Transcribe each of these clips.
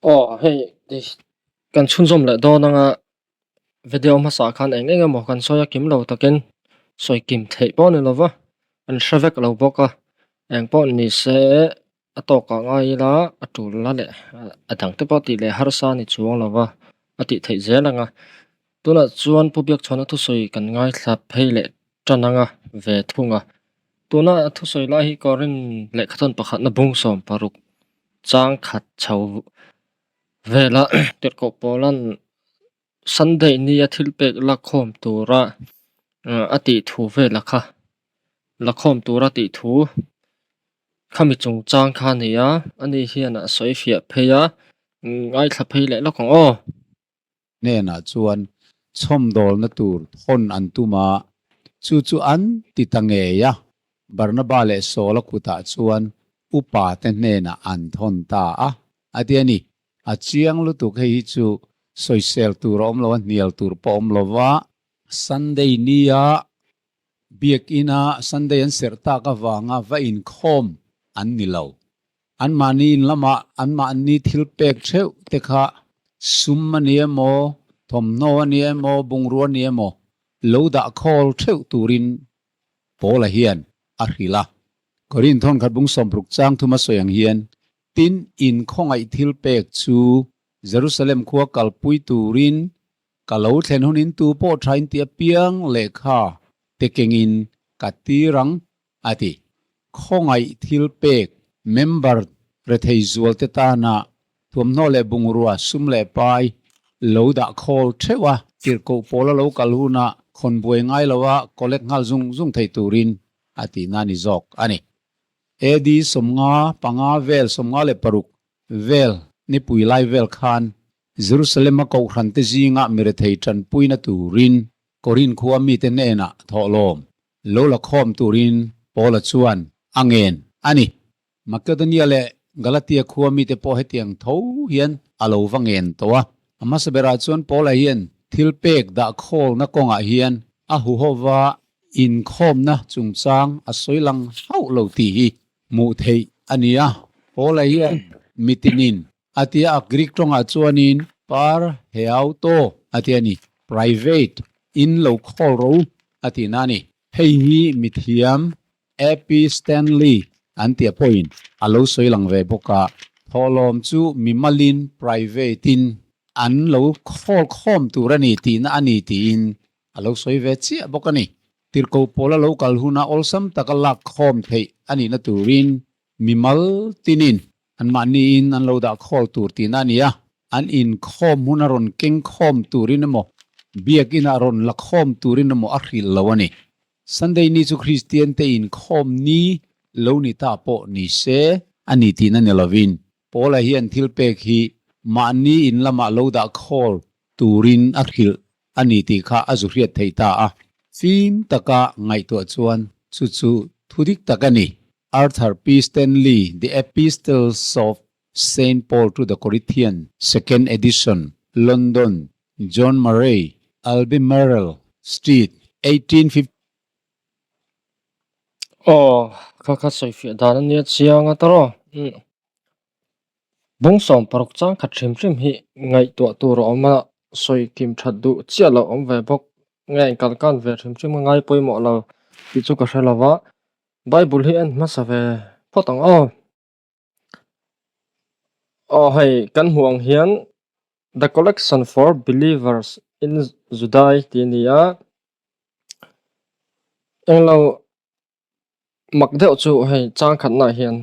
Aw hei kan chhunzawm leh dawn anga video hmasa khan eng eng emaw kan sawi a kim lo takin sawi kim theih pawh a ni lo va an hre vek lo bawk a eng pawh ni se a tawkah ngai ila a tul la leh a dang te pawh tih leh harsa a ni chuang lo va a tih theih zel ang a tunah chuan Pu Biakchhawna thusawi kan ngaithla phei leh tan anga ve thung a tuna a thusawi lai hi Korin lehkhathawn pakhatna bung 16 chang khat chho vela tirhkoh pawlan Sunday nia thil pek lakhawm tura a tih thu vela kha lakhawm tura tih thu khami chungchang kha a ni a ani hian a sawi fiah phei a ngaithla phei leh lawk ang aw. Hnenah chuan chhawmdawlna tur thawn an tum a, chu chu an ti ta ngei a, Barnaba leh Saula kutah chuan upa te hnenah an thawn ta a, a ti a ni. A chiang lutuk hei hi chu sawisel tur a awm lo a, hnial tur pawh a awm lo va. Sunday nia Biakina Sunday an serh tak avanga va inkhawm an ni lo. Anmahni in lamah anmahni thil pek theuh te kha sum a ni emaw, thawmhnaw a ni emaw, bungrua a ni emaw lo dah khawl theuh turin Paula hian a hrilh a. Korinth thawnkhat bung 60 chang thuma sawi ang hian, Tin, in khawngaih thil pek chu Jerusalem khua kalpui turin ka lo thlen hunin tu pawh thain ti apiang lehkha te kengin ka tir ang, a ti. Khawngaih thil pek member rethei zual te tana thuamhnaw leh bungrua sum leh pai lo dah khawl theuh a, tirhkoh pawl a lo kal hunah khawn buai ngai lo a collect nghal zung zung thei turin a tihna ni zawk a ni. AD 55 vel 56 vel nipui lai vel khan Jerusalem a kohhran te zingah mirethei tanpuina turin Korinth khua mite hnenah thawhlawm lo la khawm turin Paula chuan a ngen a ni. Makedonia leh Galatia khua mite pawh hetiang tho hian a lo va ngen tawh a. A hmasa berah chuan Paula hian thil pek dah khawlna kawngah hian a huhova inkhawmna chungchang a sawi lang hauh lo tih hi hmuh theih a ni a. Paula hian mitinin a tia a Greek tawngah chuanin par heauto a ti a ni, private, in lo khawl ro a tihna a ni. Hei hi mithiam AP Stanley an tia pawhin a lo sawi lang ve bawk a, thawhlawm chu mimalin, private, in an lo khawl khawm tur a ni tihna a ni tiin a lo sawi ve chiah bawk a ni. Tirhkoh pawl a lo kal huna awlsam taka lak khawm theih a nihna turin mimal tinin anmahniin an lo dah khawl tur tihna a ni a, an inkhawm huna rawn keng khawm turin emaw biakina rawn la khawm turin emaw a hrilh lo a ni. Sunday ni chu Kristian te inkhawm ni lo ni ta pawh ni se a ni tihna ni lovin Paula hian thil pek hi mahni in lamah lo dah khawl turin a hrilh a ni tih kha a zu hriat theih ta a. Fim taka ngaihtuah chuan chu chu thu dik tak a ni. Arthur P. Stanley, The Epistles of Saint Paul to the Corinthians, Second Edition, London, John Murray, Albemarle Street, 1850. Aw, kha kha sawi fiah dan a nia chiang a tawrh aw. Umm. Bung 60 chang khat hrim hrim hi ngaihtuah tur a awm a, sawi kim that duh chiah loh awm ve bawk. Nge inkal kan ve hrim hrim a ngai pawimawh lo tih chu ka hre lo va. Bible hi en hmasa ve phawt ang aw. Aw hei kan hmuh ang hian The Collection for Believers in Judai tih a ni a. Englo mak deuh chu hei chang khatnaah hian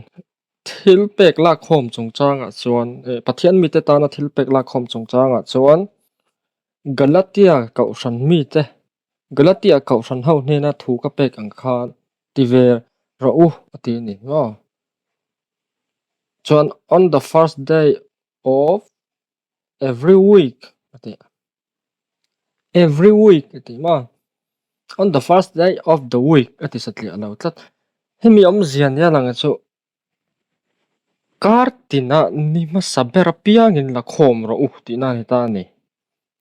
thil pek lakkhawm chungchangah chuan eh Pathian mite tana thil pek lakkhawm chungchangah chuan Galatia kohhran mite Galatia kohhran ho hnena thu ka pek ang khan ti ve rawh u a ti a ni maw. Chuan on the first day of every week a ti a. Every week a ti maw. On the first day of the week a ti satliah lo tlat. Hemi awmzia nia lang chu kar tina ni hmasa ber apiangin la khawm rawh u tihna a ni ta a ni.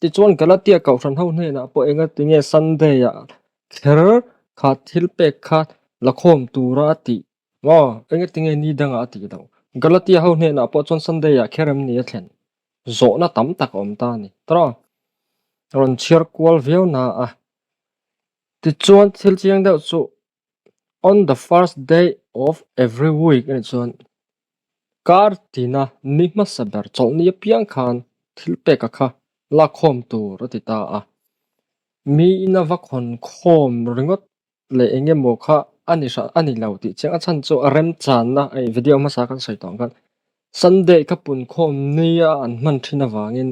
Tichuan Galatia kohhran ho hnenah pawh enga tinge Sunday ah kher kha thil pek kha la khawm tura a tih maw? Enga tinge ni dangah a tih loh? Galatia ho hnenah pawh chuan Sunday ah kher em ni a thlen? Zawhna tam tak a awm ta a ni. Tawh rawn chhiar kual viau na a. Tichuan thil chiang deuh chu on the first day of every week a nih chuan kar tina ni hmasa ber chawlhni apiang khan thil peka kha lakkhawm tur a ti ta a. Miin a va khawn khawm ringawt leh eng emaw kha a ni hran a ni lo tih chiang a chhan chu a remchanna a video hmasa kan sawi tawh ang khan Sunday kha punkhawm nia an hman thin avangin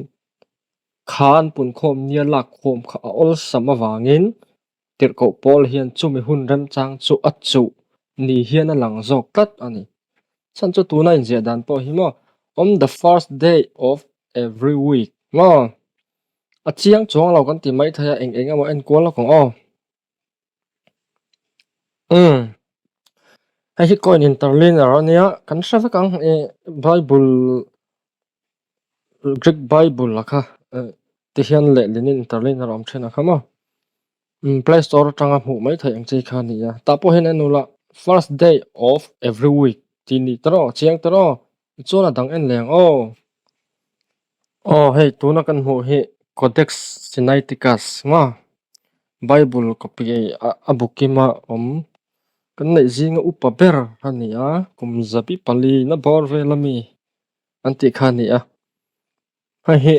kha an punkhawm nia lakkhawm kha a awlsam avangin tirhkoh pawl hian chumi hun remchang chu a chuh ni hian a lang zawk tlat a ni. Chhan chu tuna inziah dan pawh hi maw on the first day of every week maw a chiang chuang lo kan ti maithei a eng eng emaw enkual lawk ang aw. Umm hei hi coin interlinear a nia kan hre vek ang ih bible greek bible a kha eh ti hian lehlin in interlinear a awm thin a kha maw umm play store atanga hmuh mai theih ang chi kha a ni a tah pawh hian en ula first day of every week tih ni tawh rawh chiang tawh rawh tichuan a dang en leh ang aw. Aw hei tuna kan hmuh hi Codex Sinaiticus maw Bible copy a bu kima awm kan neih zinga upa ber a ni a kum zabi pali na bawr vel ami an tih kha a ni a hei hi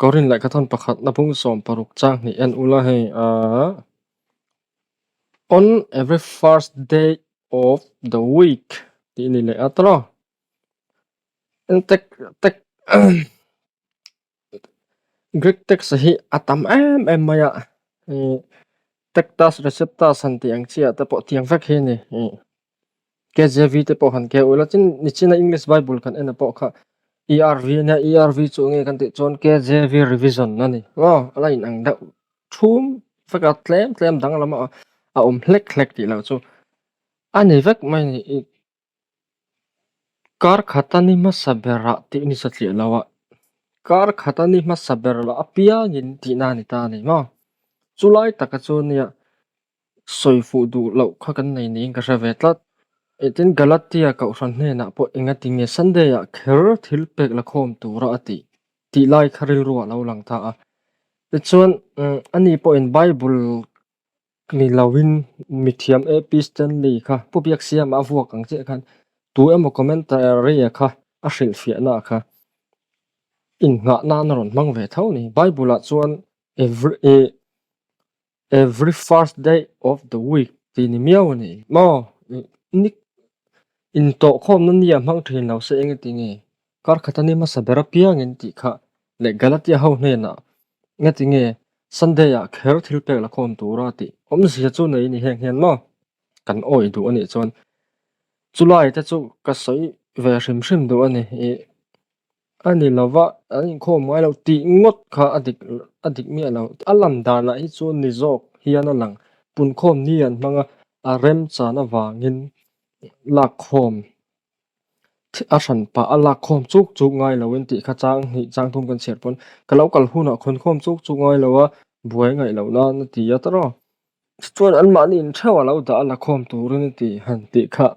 Korin lehkhathawn pakhat na bung 16 chang hnih en ula hei ahh on every first day of the week tih a ni leh a tawh. Tek tek Greek text hi a tam em em mai a ih tectus receptus han tih ang chiah te pawh tiang vek hi a ni ih K_J_V te pawh han keu ila tin nichina English bible kan en pawh kha E_R_V a nia E_R_V chu enge kan tih chuan K_J_V revision a ni maw a la inang deuh thum vek a tlem tlem danglam a awm hlek hlek tih loh chu a ni vek mai a ni ih. Kar khat a ni hmasa berah tih ni satliah lo a, kar khat a ni hmasa ber lah apiangin tihna a ni ta a ni maw? Chulai taka chu nia sawi fuh duh loh kha kan nei niin ka hre ve tlat. Tin Galatia kohhran hnenah pawh engati nge Sunday ah kher thil pek la khawm tura a tih tih lai kha rilru ah lo lang ta a. Tichuan ani pawhin Bible Ni loin mithiam AP Stanley kha Pu Biaksiama a vuak ang chiah khan tu emaw commentary a kha a hrilhfiahna a kha innghah nan a rawn hmang ve tho a ni. Bible ah chuan every eh every first day of the week tih ni miau a ni maw? Ni intawhkhawmna ni a hmang thin lo se engati nge kar khat a ni hmasa ber apiangin tih kha leh Galatia ho hnenah Ngati nge Sunday ah kher thil pek la khawm tura tih awmzia chu nei ni heng hian maw kan awih duh anih chuan chulai te chu ka sawi ve hrim hrim duh a ni ih a ni lova an inkhawm ngai lo tih ngawt kha a dik a dik miah lo a lan danah hi chuan ni zawk hian a lang punkhawm ni an hmang a a remchan avangin lakkhawm. A hran pah a lak khawm chuk chuk ngai lo in tih kha chang hnih chang thum kan chhiar pawn ka lo kal hunah khawn khawm chuk chuk ngai lo a buai ngaih loh nan a ti a tawrh chuan an mahni in theuh a lo dah a la khawm turin a ti han tih kha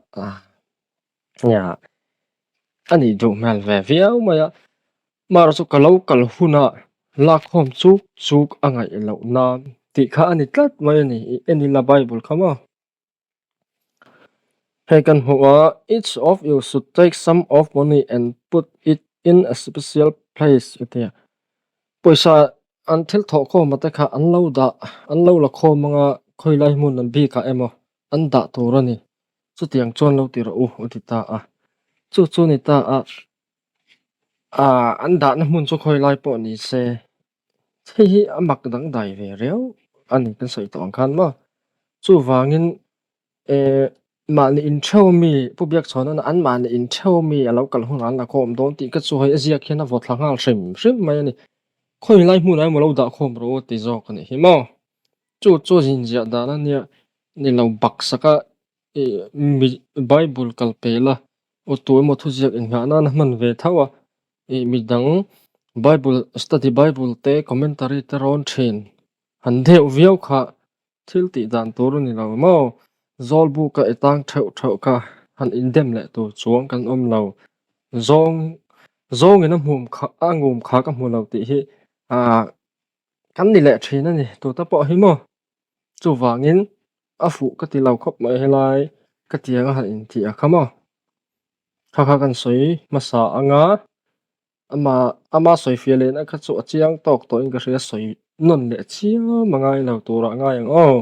nia a nih duh hmel ve viau mai a amaherawh chu ka lo kal hunah lak khawm chuk chuk a ngaih loh nan tih kha a ni tlat mai a ni ih en ila bible kha maw. Hei kan hmuh a, each of you should take some of money and put it in a special place a ti a. Pawisa an thil thawh khawm a te kha an lo dah an lo la khawm anga khawilai hmun an bikah emaw an dah tur a ni. Chutiang chuan lo ti rawh u a ti ta a. Chu chu ni ta a, ah an dahna hmun chu khawilai pawh ni se Hei hi a mak dangdai ve riau a ni kan sawi tawh ang khan maw. Chuvangin eh mahni intheu mi Pu Biakchhawnana an mahni intheu mi a lo kal hunah an la khawm dawn tih ka chu hei a ziak hian a vaw thla nghal hrim hrim mai a ni. Khawi lai hmunah emaw lo dah khawm rawh u ti zawk a nih hi maw. Chu chu zinziah dan a nia ni lo baksak a ih mi Bible kal pel a aw tu emaw thuziak inghah nan a hman ve tho a. Ih midang Bible study Bible te commentary te rawn thin han deuh viau kha thil tih dan tur a ni lo maw? Zawlbuka i tang theuh theuh kha han indem leh tur chuang kan awm lo. Zawng. Zawngin a hmum kha a ngum kha ka hmu lo tih hi ah kan ni leh thin a ni tute pawh hi maw. Chuvangin a fuh ka ti lo khawp mai helai ka tiang a han intih a kha maw. Kha kha kan sawi hmasa anga ama ama sawi fiah lehna kha chu a chiang tawk tawhin ka hria sawi nawn leh chiam a ngai lo turah a ngai ang aw.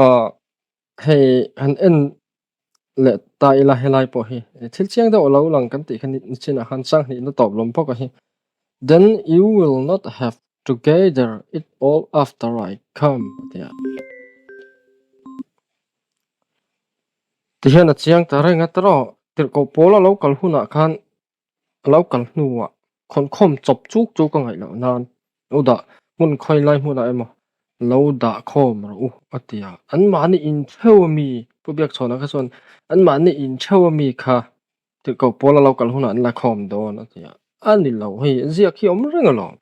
Ah hei han en leh ta ila helai pawh hi thil chiang deuh a lo lang kan tih kha ni chinah khan changhnihna tawp lawm bawk a hi. Then you will not have to gather it all after I come a ti a. Tihian a chiang ta reng a tawh tirhkoh pawl a lo kal hunah khan a lo kal hnuah khawnkhawm chawp chuk chu ka ngaih loh nan lo dah hmun khawi lai hmunah emaw lo dah khawm rawh u a ti a, anmahni intheu ami Pu Biakchhawna kha chuan anmahni intheu ami kha tirhkoh pawl a lo kal hunah an la khawm dawn a ti a, a ni lo hei ziak hi awm reng alawm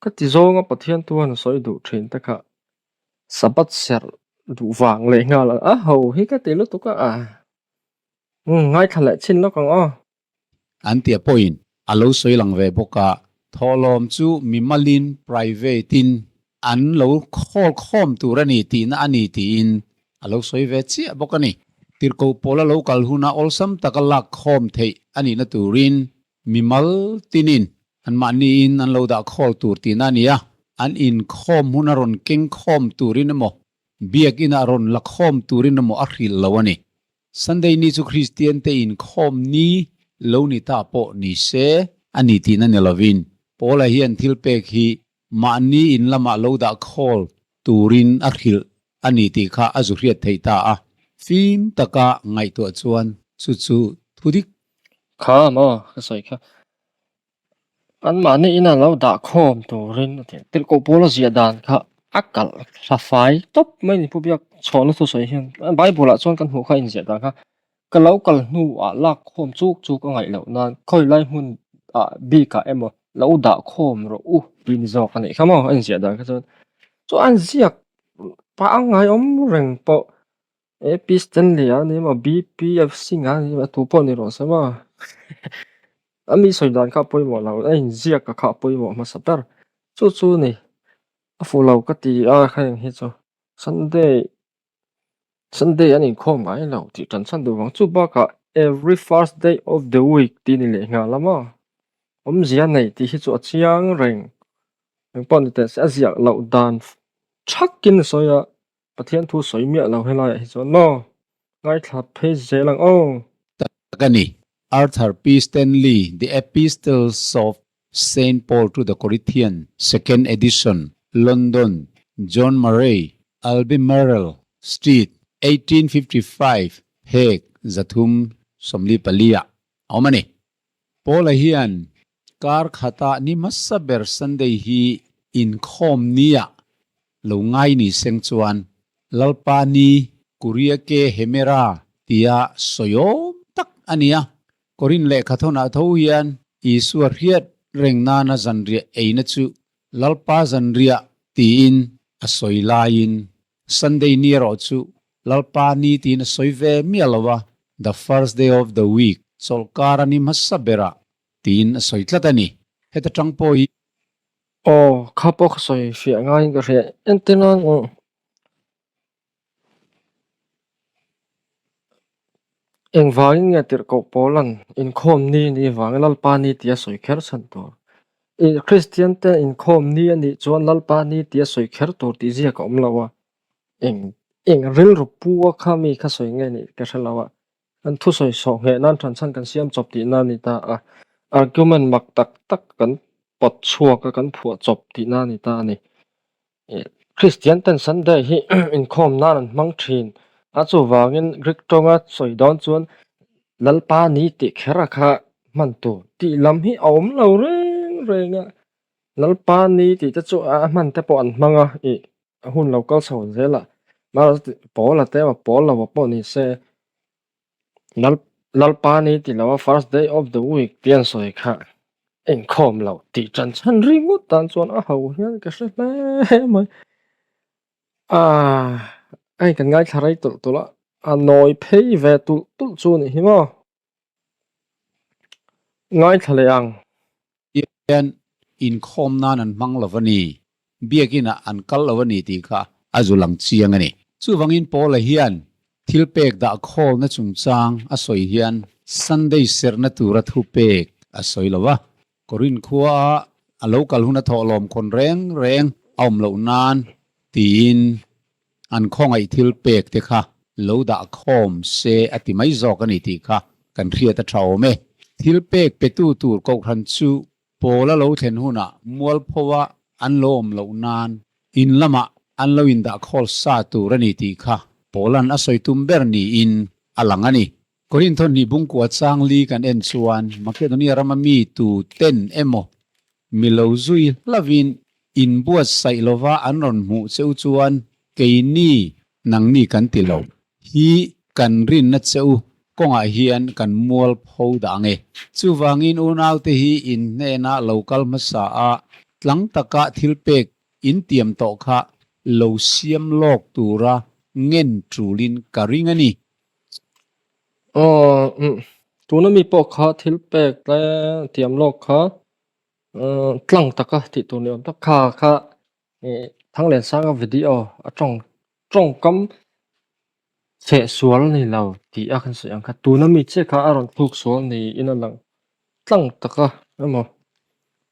ka ti zawnga Pathian tuan a sawi duh thin te kha Sabbath serh duh vang leh nghal a ho hi ka ti lutuk a, ngaithla leh chin lawk ang aw. An tia pawhin a lo sawi lang ve bawk a, thawhlawm chu mimalin, private-in, an lo khawl khawm tur a ni tihna a ni tiin a lo sawi ve chiah bawk a ni. Tirhkoh pawl a lo kal huna awlsam taka lak khawm theih a nihna turin mimal tinin anmahniin an lo dah khawl tur tihna a ni a, an inkhawm huna rawn keng khawm turin emaw, biakina rawn la khawm turin emaw a hrilh lo a ni. Sunday ni chu Kristian te inkhawm ni lo ni ta pawh ni se a ni tihna ni lovin Paula hian thil pek hi mahni in lamah lo dah khawl turin a hrilh a ni tih kha a zu hriat theih ta a. Fim taka ngaihtuah chuan chu chu thu dik. Kha maw ka sawi kha. Anmahni ina lo dah khawm turin a ti. Tirhkoh pawl a ziah dan kha a kalh thla fai tawp mai ni Pu Biak chhuahna thusawi hian Bible ah chuan kan hmuh kha inziah dan kha ka lo kal hnuah lak khawm chuk chuk a ngaih loh nan khawi lai hmun ah bik ah emaw lo dah khawm rawh u tih ni zawk a nih kha maw a inziah dan kha chuan chu a inziak pangngai awm reng pawh AP Stanley a ni maw BPF Singh a ni maw tu pawh ni rawh se maw a mi sawi dan kha a pawimawh lo a inziak a kha a pawimawh hmasa ber chu chu ni a fuh lo ka ti a heng hi chu Sunday Sunday an inkhawm ngai lo tih tan chhan duh vang chu bakah every first day of the week tih a ni leh nghal a maw awmzia nei tih hi chu a chiang reng engpawh ni teh se a ziah loh dan thakin a sawi a. Pathian thu sawi miah lo helaiah hi chuan maw ngaithla phei zel ang aw. Tak a ni. Arthur P. Stanley, The Epistles of Saint Paul to the Corinthians, Second Edition, London, John Murray, Albemarle Street, 1855, phek 344 ah a awm a ni. Paula hian kar khata ni hmasa ber Sunday hi inkhawm nia lo ngai ni seng chuan Lalpa ni Kuriake Hemera tia sawiawm tak a ni a. Korin lehkhathawnah tho hian Isua hriat reng nana zanriah eina chu Lalpa zanriah tiin a sawi laiin Sunday ni erawh chu Lalpa ni tiin a sawi ve miah lo a, the first day of the week, chawlhkar a ni hmasa berah tiin a sawi tlat a ni. Heta tang pawh hi. Aw, kha pawh ka sawi fiah ngaiin ka hria. Entir nan aw. Engvangin nge tirhkoh Paula'n inkhawm ni ni vangin Lalpa ni tia sawi kher chhan tur? Kristian te inkhawm ni a nih chuan Lalpa ni tia sawi kher tur tih ziak a awm lo a. Eng eng rilru pu a kha mi kha sawi nge nih ka hre lo a. Kan thusawi sawh ngheh nan ṭhan chhan kan siam chawp tihna a ni ta a. Argument mak tak tak kan pawt chhuak a, kan phuah chawp tihna a ni ta a ni. Kristian ten Sunday hi inkhawm nan an hmang thin a, chuvangin Greek tawnga sawi dawn chuan Lalpa ni tih kher a kha hman tur tih lam hi a awm lo reng reng a, Lalpa ni tih te chu a hman te pawh an hmang a, ih a hun lo kal chho zel a, pawl a te emaw pawl lo a pawh ni se Lalpa ni ti lo a first day of the week tih an sawi kha inkhawm lo tih tan chhan ringawt tan chuan a ho hian ka hre hle mai. Aaa hei kan ngaithla rei tulh tulh a, a nawi phei ve tulh tulh chu a nih hi maw. Ngaithla leh ang. Hian inkhawm nan an hmang lo a ni, biakinah an kal lo a ni tih kha a zu lang chiang a ni. Chuvangin Paula hian thil pek dah khawlna chungchang a sawi hian Sunday serhna tura thupek a sawi lo a, Korinth khua a lo kal hun a thawhlawm khawn reng reng a awm loh nan tiin an khawngaih thil pek te kha lo dah khawm se a ti mai zawk a ni tih kha kan hriat a tha awm e. Thil pek petu tur kohhran chu pawl a lo thlen hunah mualpho a an lo awm loh nan in lamah an lo indah khawl sa tur a ni tih kha Paula'n a sawi tum ber niin a lang a ni. Korintho hnih bungkua chang li kan en chuan Makedonia rama mi tu ten emaw mi lo zui hlavin inbuatsaih lova an rawn hmuh cheu chuan keini nangni kan ti lo hi kan rinna cheu kawngah hian kan mual pho dah ang e. Chuvangin unaute hi in hnena lo kal hmasa a tlang taka thil pek in tiam tawh kha lo siam lawk tura ngen tulin ka ring a ni. Aw, tuna mi pawh kha thil pek tle tiam lawk kha tlang taka tih tur ni awm tak kha kha Thanglensanga video a tawng tawngkam chheh sual ni lo tih a kan sawi ang kha tuna mi chiah kha a rawn thluk sual niin a lang tlang taka emaw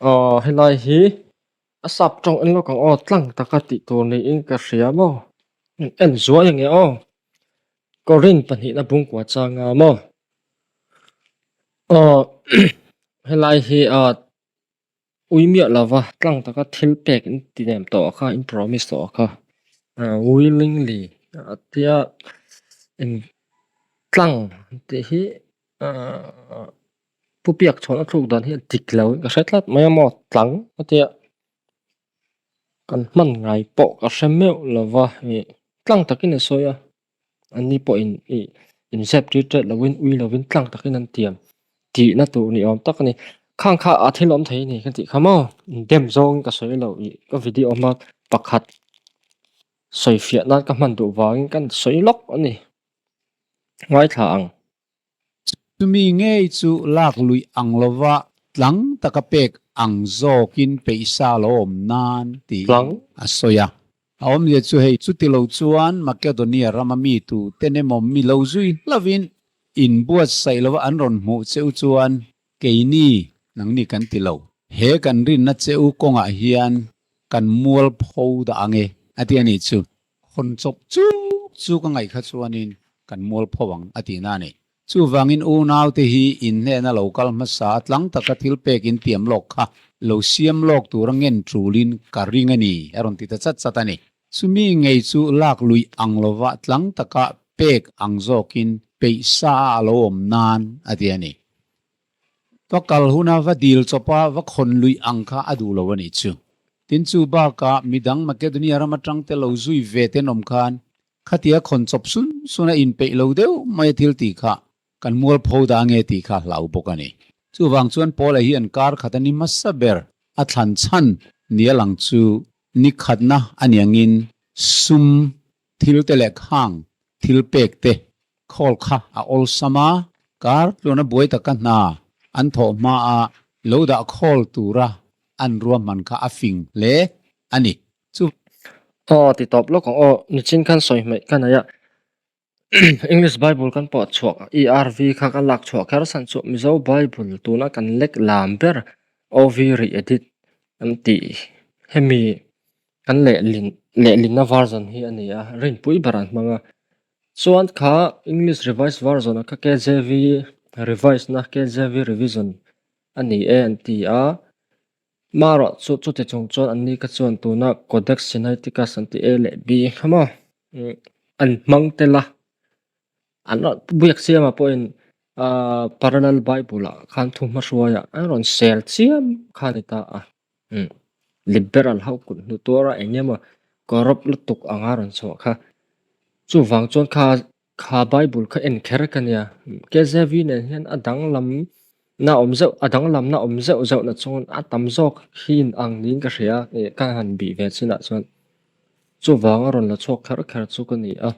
aw helai hi A sap tawng en lawk ang aw tlang taka tih tur niin ka hria maw en zuai ang e aw Korin pahnihna bungkua changa maw aw helai hi a ui miah lova tlang taka thil pek in ti nem tawh kha in promise tawh kha willingly a tia eng tlang tih hi ahh. Pu Piak chhawn a thluk dan hi a dik lo in ka hre tlat mai a maw tlang a tia kan hman ngai pawh ka hre meuh lo va ih tlang takin a sawi a an ni pawhin ih inzep tir tet lovin ui lovin tlang takin an tiam tihna tur ni awm tak a ni khang kha a thil awm thei a ni ka tih kha maw dem zawngin ka sawi lo ih ka video hma pakhat sawi fiah nan ka hman duh vangin ka sawi lawk a ni ngaithla ang. Chumi ngei chu lak luih ang lova tlang taka pek ang zawkin peihsa lo awm nan tiin a sawi a. A awmzia chu hei chuti lo chuan Makedonia rama mi tuten emaw mi lo zui hlavin inbuatsaih lova an rawn hmuh che u chuan keini nangni kan ti lo. He kan rinna che u kawngah hian kan mualpho dah ang e a ti a nih chu. Hawn chawp chuk chu ka ngaih kha chuanin kan mual pho ang a tihna a ni. Chuvangin unaute hi in hnehna lo kal hmasa a tlang taka thil pek in tiam lawk kha lo siam lawk tura ngen tulin ka ring a ni a rawn ti ta chat chat a ni. Chumi ngei chu lak luih ang lova tlang taka pek ang zawkin peih sa a a lo awm nan a ti a ni. Va kal huna va dil chawpa va khawn luih ang kha a duh lo a nih chu. Tin chu bakah midang Makedonia ram atang te lo zui ve ten awm khan khatia khawn chawp sun sun a inpeih lo deuh mai a thil tih kha kan mualpho dah nge tih kha hlau bawk a ni. Chuvang chuan Paula hi an kar khat a ni hmasa ber a thlan chhan nia lang chu ni khatna a niangin sum thil te leh khang thil pek te khawl kha a awlsam a, kar tluan a buai taka hna an thawh hma a lo dah khawl tura an ruahman kha a fing hle a ni. Chu. Aw ti tawp lawk ang aw, nichin khan sawi hmaih ka nei a, English Bible kan pawh chhuah ERV kha ka lak chhuah kher san chu Mizo Bible tuna kan lek lam ber OV re-edit an tih hemi kan lehlin lehlinna version hi a ni a, rinpui ber an hmang a. Chuan kha English Revised Version ah kha KJV revise na KJV revision a ni e an ti a. Marawh chu chuti chung chuan an ni kha chuan tuna Codex Sinaiticus an ti A leh B kha maw an hmang tel a. An rawn biak siamah pawhin ahh parallel bible ah khan thu hmahruaiah an rawn sel chiam kha a ni ta a. Umm liberal ho kut hnu tuara eng emaw corrupt lutuk anga rawn chhuah kha chuvang chuan kha kha bible kha en kher ka nia KJV nen hian a danglam na awm zeuh a danglam na awm zeuh zeuh na chuan a tam zawk hi in ang niin ka hria ih ka han bih ve chinah chuan chuvang a rawn la chhuak kher kher chu ka ni a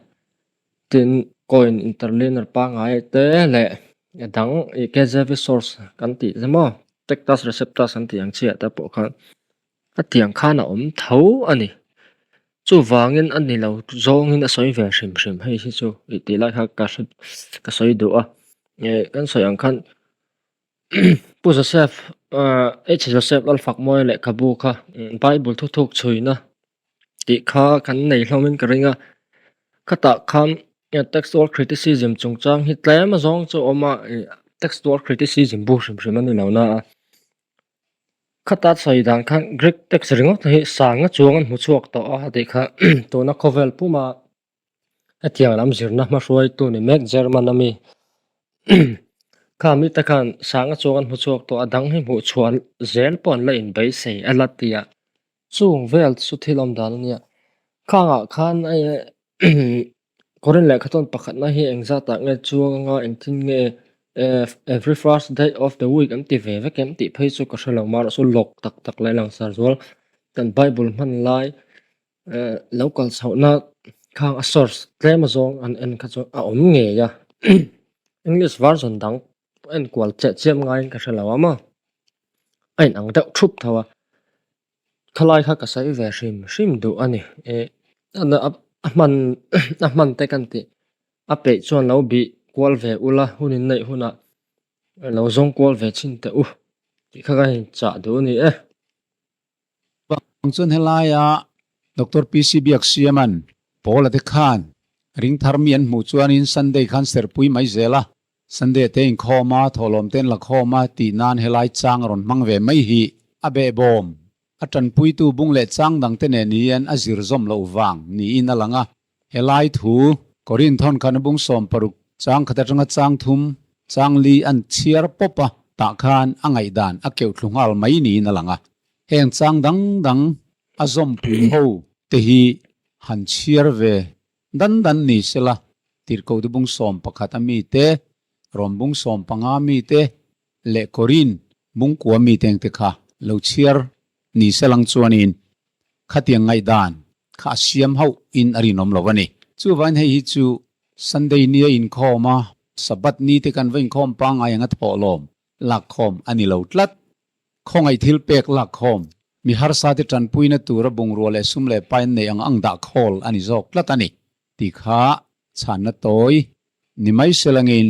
tin coin interlinear pangngai te leh. Dang ih KJV source kan tih te maw Tectus Receptus an tih ang chiah te pawh khan a tiang khan a awm tho a ni. Chuvangin a ni lo zawngin a sawi ve hrim hrim hei hi chu ih tih lai kha ka hre ka sawi duh a. Ih kan sawi ang khan Pu Joseph ah H Joseph Lalfakmawia lehkhabu kha Bible thuthuk chhuina tih kha kan nei hlawmin ka ring a. Khatah khan textual criticism chungchang hi tlem azawng chu a awm a ih textual criticism bu hrim hrim a ni lo na a. Khata sawi dan khan Greek text ringawt hi sanga chuang an hmu chhuak tawh a tih kha tuna khawvel puma hetiang lam zirna hmahruaitu ni mek German ami kha mite khan sanga chuang an hmu chhuak tawh a dang hi hmuh chhuah zel pawh an la inbeisei a la ti a. Chung vel chu thil awm dan a nia. Khangah khan Korin lehkhathawn pakhatna hi engzat ah nge chuang anga engtin nge every first day of the week an ti ve vek em tih phei chu ka hre lo marawh chu lawk tak tak leh langsar zual kan bible hman lai lo kal chhohna khang a source tlem azawng an en kha chu a awm ngei a English version dang enkual cheh chiam ngaiin ka hre lo a maw a inang deuh thup tho a. Khalai kha ka sawi ve hrim hrim duh a ni. Ih a hman a hman te kan tih a peih chuan lo bih kual ve ula hun in neih hunah lo zawng kual ve chhin teh u tih kha ka inchah duh a ni e. Chuvang chuan helaia Doctor PC Biaksiaman Paula te khan ring thar mi an hmuh chuanin Sunday khan serpui mai zel a, Sunday te inkhawm a, thawhlawm te an la khawm a tih nan helai chang a rawn hmang ve mai hi a behbawm. A tanpuitu bung leh chang dang te nen hian a zir zawm loh vang niin a lang a. Helai thu Korinth hawn khan a bung 60 chang khat atanga chang thum chang li an chhiar pawp a, tah khan a ngaihdan a keuh thlu nghal mai niin a lang a. Heng chang dang dang a zawmpui ho te hi han chhiar ve Dan dan ni sela, Tirhkohte bung 11 a mite, Rom bung 15 mite leh Korin bung kua mite ang te kha lo chhiar ni selang chuanin khatiang ngaihdan kha a siam hauh in a rinawm lo a ni. Chuvain hei hi chu Sunday nia inkhawm a, Sabbath ni te kan va inkhawm pangngai ang a thawhlawm lakkhawm a ni lo tlat. Khawngaih thil pek lakkhawm, mi harsa te tanpuina tura bungrua leh sum leh pain nei ang ang dah khawl a ni zawk tlat a ni tih kha chhanna tawi ni mai se langin.